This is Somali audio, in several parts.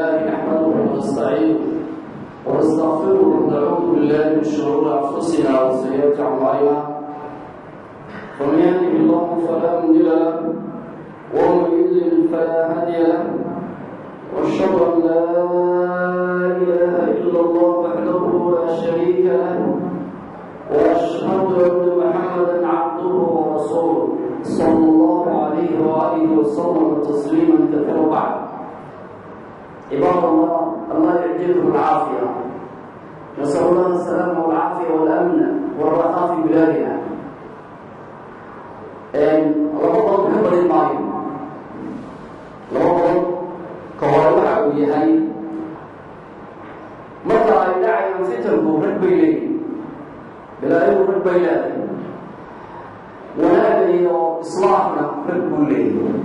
لله نحمده ونستعينه ونستغفره ونعوذ بالله من شرور أنفسنا وسيئات أعمالنا، فمن يهده الله فلا مضل له ومن يضلل فلا هادي له، وأشهد أن لا إله إلا الله وحده لا شريك له، وأشهد أن محمدا عبده ورسوله صلى الله عليه وآله وسلم تسليما كثيرا. بعد، عباد الله، الله يعجلكم العافية، نسأل الله السلامة والعافية والأمن والرخاء في بلادنا. Laba qodob ka badin maayo. Laba qodob ka hore waxa uu yahay, marka ay dhacayaan fitanku, rag bay leeyihin, balaayidu rag bay leedahay, wanaaga iyo islaaxna rag buu leeyahay.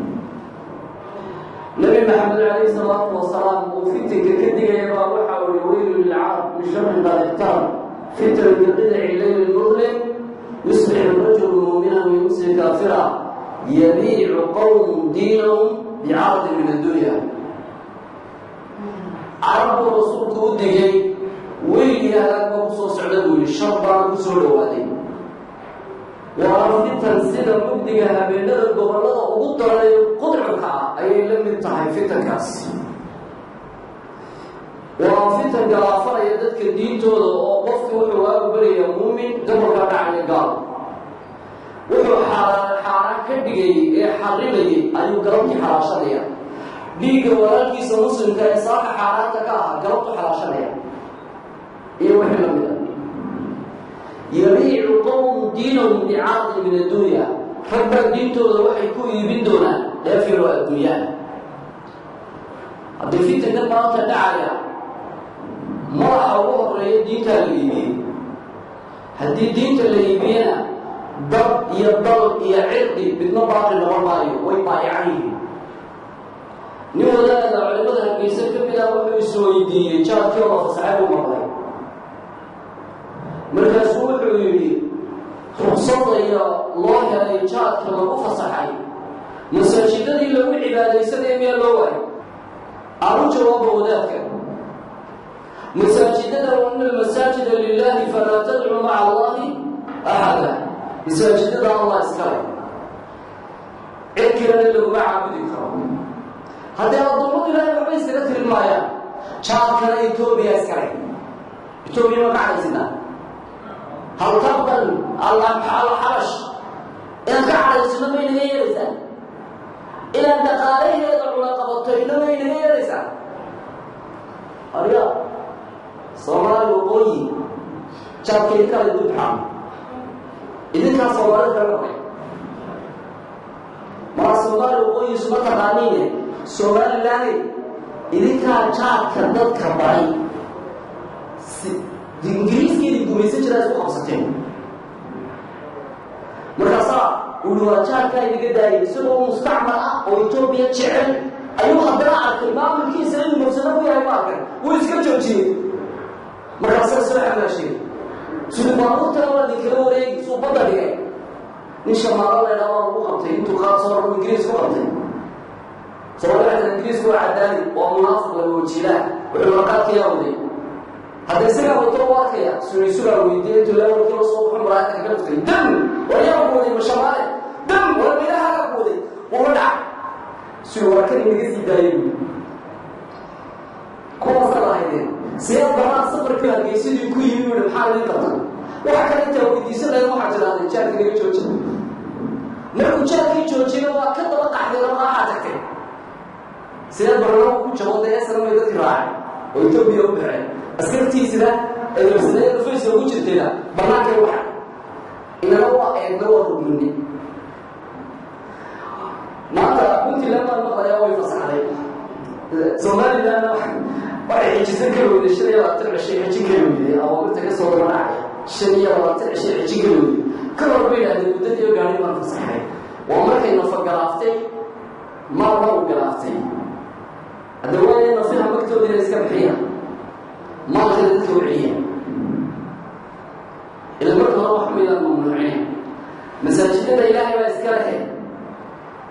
Nabi Maxamed calayhi salaatu wasalaam uu fitanka ka digaya baa waxa uu yihi: "ويل للعرب من شر قد اقترب، فتن كقطع الليل المظلم، يصبح الرجل مؤمنا ويمسي كافرا، يبيع قوم دينهم بعرض من الدنيا." Carab buu Rasuulku u digay. Weyl iyo halaag baa kusoo socda buu yihi, shar baana kusoo dhawaaday, waana fitan sida mugdiga habeenada gobollada ugu daray qudcurka ah ayay la mid tahay. Fitankaas waa fitan galaafanaya dadka diintooda, oo qofkii wuxuu waagu berayaa muumin, gobolkaa dhacaya gaal. Wuxuu xaaraan ka dhigayay ee xarimayay ayuu galabkii xalaashanaya. Dhiigga walaalkiisa muslimka ee saaka xaaraanta ka ah galabtu xalaashanaya iyo wixii lamid a. يبيع قوم دينهم بعرض من الدنيا. Rag baa diintooda waxay ku iibin doonaan dheef yaroo adduunyaha. Haddii fitanka maanta dhacaya madaxa ugu horeeya diintaa la iibiyey, haddii diinta la iibiyena, dad iyo dal iyo cirdi midna baaqi noqon maayo, way baayacan yihiin. Nin wadaada culimada Hargeysa ka mid ah wuxuu isweydiiyey, jaadkii oo la fasaxay buu maqlay. Markaasuu wuxuu yidhi: "Ruqsadda iyo loo helay jaadka lagu fasaxay, masaajidadii lagu cibaadaysanaya miyaa loo waayay?" Aan u jawaabo wadaadka: masaajidada وأن المساجد لله فلا تدعوا مع الله أحدا. Masaajidada Allah iskale, cid kalena laguma caabudi karo. Haddii addoommadu Ilahay waxba iskaga tirin maayaan, jaadkana Etoobiya iskale. Etoobiya ma ka cadhaysinaa? هل تقبل الحبش? Inaan ka cadhaysino may naga yeelaysaa? Inaan dhaqaalaheeda cunaqabatayno may naga yeelaysaa? Arya Soomaali waqooyi, jaadka idinkaa la dubxaa, idinkaa Soomaalida kala maqlay maa? Soomaali waqooyi isuma taqaaniine. Somaliland idinkaa jaadka dadka baray. Ingiriiska idin gumaysan jiraa isku qabsateen. Markaasaa uli waa jaadkaa inaga daayay. Isagoo mustacmal ah oo Etoobiya jecel ayuu haddana arkay maamulkiisa inuu mafsado ku yahay. Ma arkay, wuu iska joojiyey. Markaasaa soo xamaashay suli baabuurtana waa idinkala wareegi, suu badda dhigay. Nin Shamaalo laydhaa waa lagu qabtay intuu qaad soo raro, Ingiriis ku qabtay. Soomaalida Ingiriisku waa cadaali, waa munaafiq laba wajiilaha. Wuxuu warqaadkayaa waday, hadda isagaa wato u arkaya. Suri sugaa weydiiyey intuu laawarkii la soo baxo, muraayadka kaga dhuftay dam. War yaa ku waday? Mashamaale dam, war meelahaagaa ku waday. Wuula dhacay suri, waa kan inaga sii daayay buui. Kuwaasa lahaydeen. Siyaad Barraa safarkii Hargeysadii ku yimi ui, "Maxaa idin qabta?" Waxa kale intaa weydiisan lahayd waxaa tidhahdeen jaadka naga jooji. Markuu jaadkii joojiyna, waa ka daba qaxday oo raaxaa tagtay. Siyaad Barrana ku jabo dee, esna may dadkii raacay oo Etoobiya u baxeen. Askartiisina ee rufayska ugu jirtayna bannaankay u baxay. Inana waa eedna, waa rugmini. Maanta Puntland baan maqlayaa way fasaxday. Somalilandna waxay xejisan kari weyday 25 cishay xejin kari weyday. Awaamirta ka soo daba dhacaya 25 cishay xejin kari weyday. Ka hor bay idhahdeen muddadii gaari baan fasaxay. Waa markay nafa galaaftay, maalna uu galaaftay. Hadda waaya nafiha magtoodiina iska bixiya, maalkana dadka u celiya. Ila marka hore wax maydaan mamnuucinayn. Masaajidada Ilaahay baa iska lehe.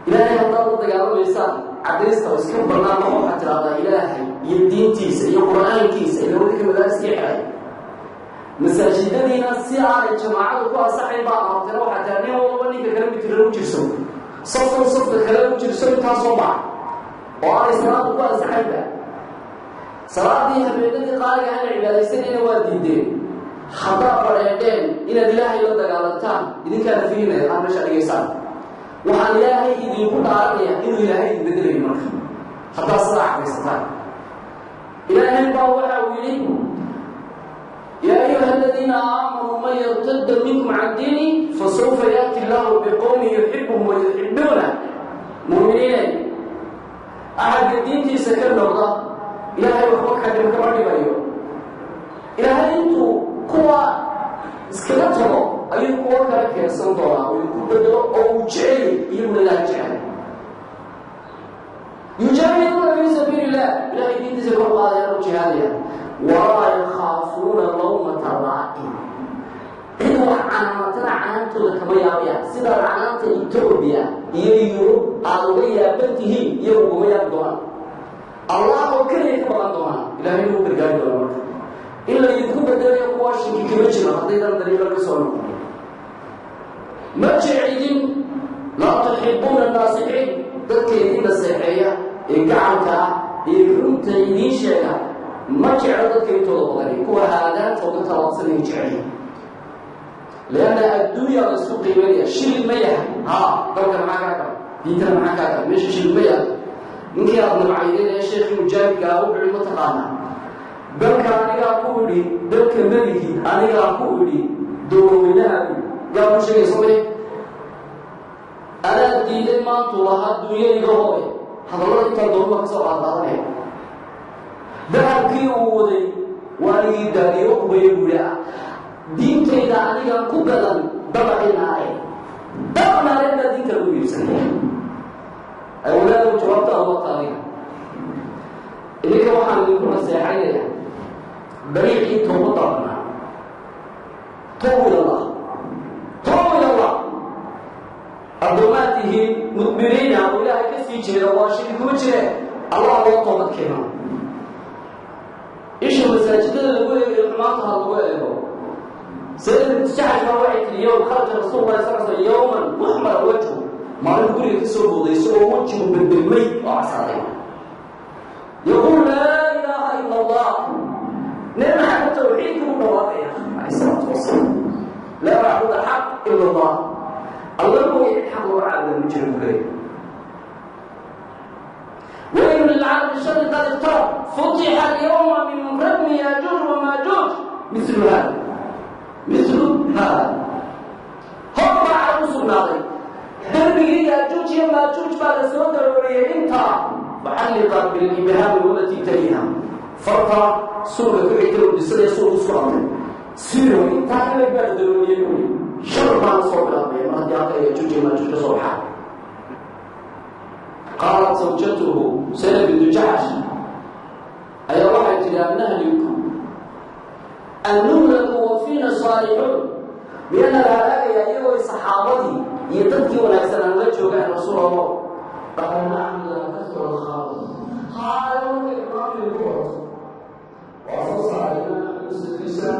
Ilaahay haddaad la dagaalamaysaan, cadaysta oo iska bannaan wax. Waxaad tidhahdaa Ilaahay Iyo diintiisa iyo Qur-aankiisa iyo wadinka madaariskii xiray, masaajidadiina si aanay jamaacadu ku ansaxayn baa amartena. Waxaa taa nin walba ninka kale mitirna u jirso, safkan safka kale u jirso, intaasoo bax oo aanay salaadu ku ansaxaynba. Salaadii habeenadii qaaliga ahana cibaadaysanayna waa diideen. Haddaa badheedheen inaad Ilaahay la dagaalantaan, idinkaana filinaya aad meesha dhigaysaan. Waxaan Ilaahay idinku dhaaranaya inuu Ilaahay idin bedelayo. Marka haddaad sidaa xafaysataan, Ilaahay baa waxa uu yidhi: "Yaa ayuha aladiina aamanuu, man yartada minkum can diini fasawfa yaati llahu biqowmin yuxibuhum wayuxibuuna." Muminiine, axadka diintiisa ka noqda, Ilaahay waxba ka dhib kama dhibayo. Ilaahay intuu kuwa iskaga tago ayuu kuwo kala keensan doonaa oo ku bedelo oo uu jeceliy, iyaguna Ilahay jecel. Yujaahiduuna fii sabiili illah, Ilahay diintiisa kor qaadayaan oo jihaadaya. Walaa yakhaafuuna lawmata laa'im, cid wax canaanatana canaantooda kama yaabayaan. Sidaad canaanta Etoobiya iyo Yurub aada uga yaaban tihiin, iyagu ugama yaabi doonaan. Allah oo keliya ka baqan doonaan, Ilahay inuu gargaari doona. Marka in laydinku bedelayo kuwa shiki kama jiro haddaydan dariiqa ka soo noqon. Ma jecidin, laa tuxibuuna naasixiin, dadka idin naseexeeya ee gacalka ah ee runta idiin sheega ma jeclo. Dadka intooda badani kuwa haadaanta uga tallaabsanaya jeceliy, lianna adduunya la isku qiimeynaya. Shilin ma yahay? Haa, dalka maxaa kaa gala? Diintana maxaa kaa gala? Meesha shilin ma yahay? Ninkii aada nabcaydeen ee sheekhii mujaahidka ah wuxuu ihi: "Ma taqaanaa dalka? Anigaa ku idhi dalka meliki, anigaa ku idhi dowlaweynaha." Ku yaa ku sheegay soo? Anaa diiday maantuu lahaa dunyayga hooy. Hadallada intaa doonba ka soo qaadqaadanaya. Dahabkii uu waday waanigii daadiyo qubaya. Buuri: "Diintayda anigaan ku gadan dabaqi naare, dabaq naareed baa diinta lagu iibsanaya." Awlaado, jawaabta wata adiga. Idinka waxaan idinku naseexaynaya dariiqii toobadda badnaa. Tuubu ila Allah, tuubu ila Allah. Addoomaad tihiin mudbiriina oo Ilaahay ka sii jeeda, waa shiri kuma jire. Allah loo toobad keeno. Isha masaajidada lagu eegayo xumaanta ha lagu eego. Sayyid Jaxash baa waxay tiri: "Yowm kharaja Rasuul Lahi sal sl yowman muxmara wajhu." Maalin guriga ka soo booday isagoo wejigu beddelmay oo casaaday. Yaquul: "Laa ilaaha ila Allah." Nebi Maxamed tawxiidka u dhawaaqaya, calayh salaatu wasalaam. "Laa macbuda xaq ila Allah." Alla mooye cid xaq loo caabuda ma jiro, buu leeyahy. "Waylu lilcarabi shari qad iqtarab, futixa alyawma min radmi Yaajuuj wamaajuuj milu hada, milu hada." Hor baa carab u sugnaaday, darbigii Yaajuuj iyo Maajuuj baa la soo darooriyey intaa. Waxalliqa bilibhaami walatii taliha, farta suulka ku xigta udisada suulka isku qabtay siro intaa in lag baa la darooriyey, buuri. Shar baana soo bilaabaya mar haddii halka Yaajuuj iyo Maajuuj ka soo baxaa. Qaalat zawjatuhu Zaynab bintu Jaxsh ayaa waxay tidhi: "Annahliku an nuhlaku wa fiina saalixuun?" Miyaana la halaagayaa iyagoo saxaabadii iyo dadkii wanaagsan aan la joogaan, Rasuul Allah? Qaala: "Nacam, idaa kasura alkhabath." Haalo markay imaamii ku wato waa soo saaray Imaam Muslimkiisa,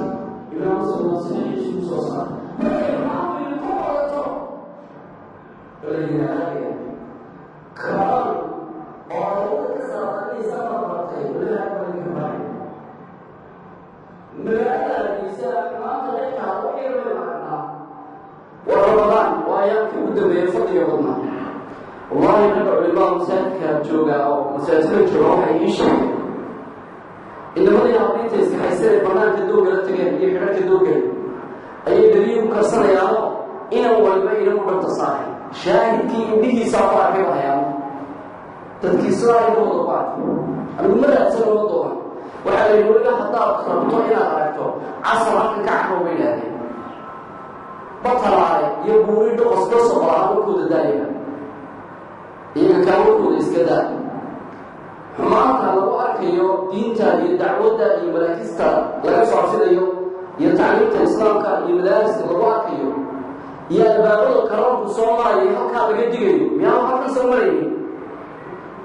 Imaam Muslim saxiixiisu ku soo saaray. Markay imaamii ku wadato baladina halaagaya kaban oo ay ka saaqanaysa barbartay walaha balinka baray magaalada Hargeysa maanta dhextaa wax yar baynu aragnaa. Waa Ramadaan, waa ayaamkii ugu dambeeyey fadliga badnaa. Wallahi, ragga culimada masaajidka jooga oo masaajidka jooga waxay ii sheegeen inamadii habriinta iskaxaysanay banaanka doogala tageen iyo xidharka doogale ayay dhaliyi ku karsanayaanoo inan waliba inagu dhabta saaray. Shaahidkii indhihiisaa ku arkay bahayaano dadkii sidaa indhahooda ku arkay. Anigu ma raadsan, uma doonan. Waxaa la yidhi: "Weliba haddaad rabto inaad aragto, casar halkan ka carrow," bay idhahdeen. Batalaale iyo buuri dhoqos ka soqolaa warkooda daayaba, iyaga kaa warkooda iska daa. Xumaanta lagu arkayo diinta iyo dacwadda iyo maraakista laga faafidayo iyo tacliimta Islaamka iyo madaariska lagu arkayo iyo albaabada karoonku soo marayo, halkaa laga digayo, miyaanu halkan soo maraynin?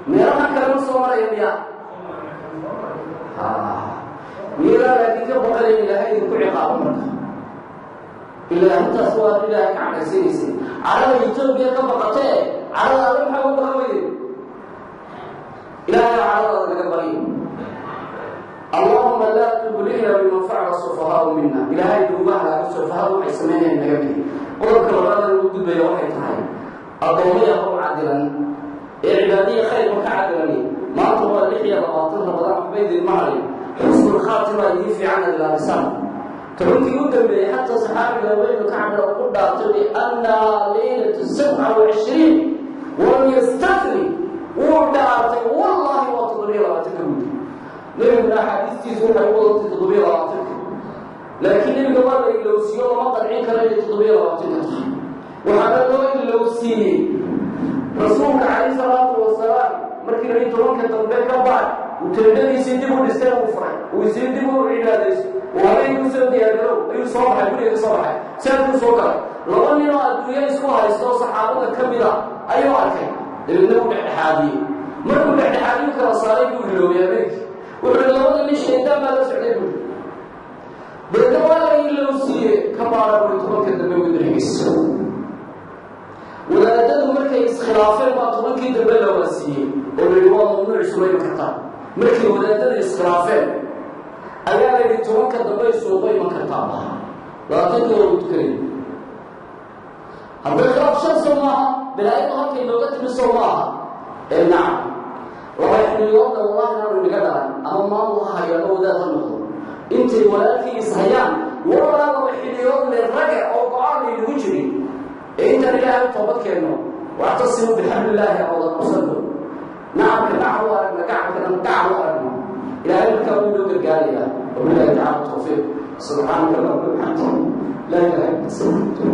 Meelaha kalema soo maraya miyaa? Miyadaa laakiin ka baqanayn Ilaahay idinku ciqaabo? Marka ilaa arrintaas waa Ilaahay ka cadhaysiinaysay. Carada Etoobiya ka baqatee, carada Alle maxaa uga baqan weyde? Ilaahay caradaada naga bari. Allahuma laa tuhlina biman facala sufahaau mina. Ilaahay naguma halaago sufahadu waxay sameynayaan naga midi. Qodobka labaad lagu gudbaya waxay tahay, addoomayaha u cadilan ee cibaadiya khayrka ka cadilani, maanta waa 26 Ramadaan, waxba idinma hadhin. Xusnul khaatima idiin fiican ad ilaalisaan. 10kii u dambeeyey, xataa saxaabiga weynu Kacbina ku dhaartay biannaha leylatu 27 walam yastafni. Wuu dhaartay, wallahi waa 27ka guud. Nebiguna axaadiistiisu waxay u wadatay 27ka, laakiin nebiga waa la ilowsiiyo, lama qancin karo inay 27ka tahay. Waxaana loo ilowsiiyey rasuulka calayh salaatu wasalaam markii la 10ka dambe ka bax, uu teendhadiisii dib u dhistay, uu furay, uu isii dib u cibaadayso, uu habeenkii usoo diyaargarow ayuu soo baxay, guriga ka soo baxay, saadkuu soo galay, laba nin oo adduunyo isku haysto oo saxaabada ka mid a ayuu arkay. Dabeedna uu dhexdhexaadiyey. Markuu dhexdhexaadiyu kala saaray buu iloobay habeenkii. Wuxuu hi, labada nin shaydaan baa la socday buui. Dabeedna waa la ilowsiiye. Ka baara bui 10ka dambe widrigiisa. Wadaadadu markay iskhilaafeen baa 10kii dambe la waasiiyey oo la yidhi waa mamnuuc, isuma iman kartaa. Markay wadaadadu iskhilaafeen ayaa la yidhi 10ka dambe isuuba iman kartaa, 20kii waa lagu tukanay. Hadday khilaaf shan soo maaha, balaayadu halkay nooga timi soo maaha. Ee nacam, laba xiliyoodna wallahi inaanu inaga dhalan, ama maamul ha hayo ama wadaad ha noqdo, intay walaalkii is hayaan, walaa laba xiliyood le raga oo go-aan laynagu jirin. Ee intaan Ilaahay u toobad keenno, wactasimuu bixablillaahi, aan wada qabsano, nacabka nacab u aragna, gacabkana gacal u aragno. Ilaahay markaa wuu inoo gargaarayaa. Wabillahi tacala tawfiiq. Subxaanaka allahuma bixamdik, laa ilaha illa anta.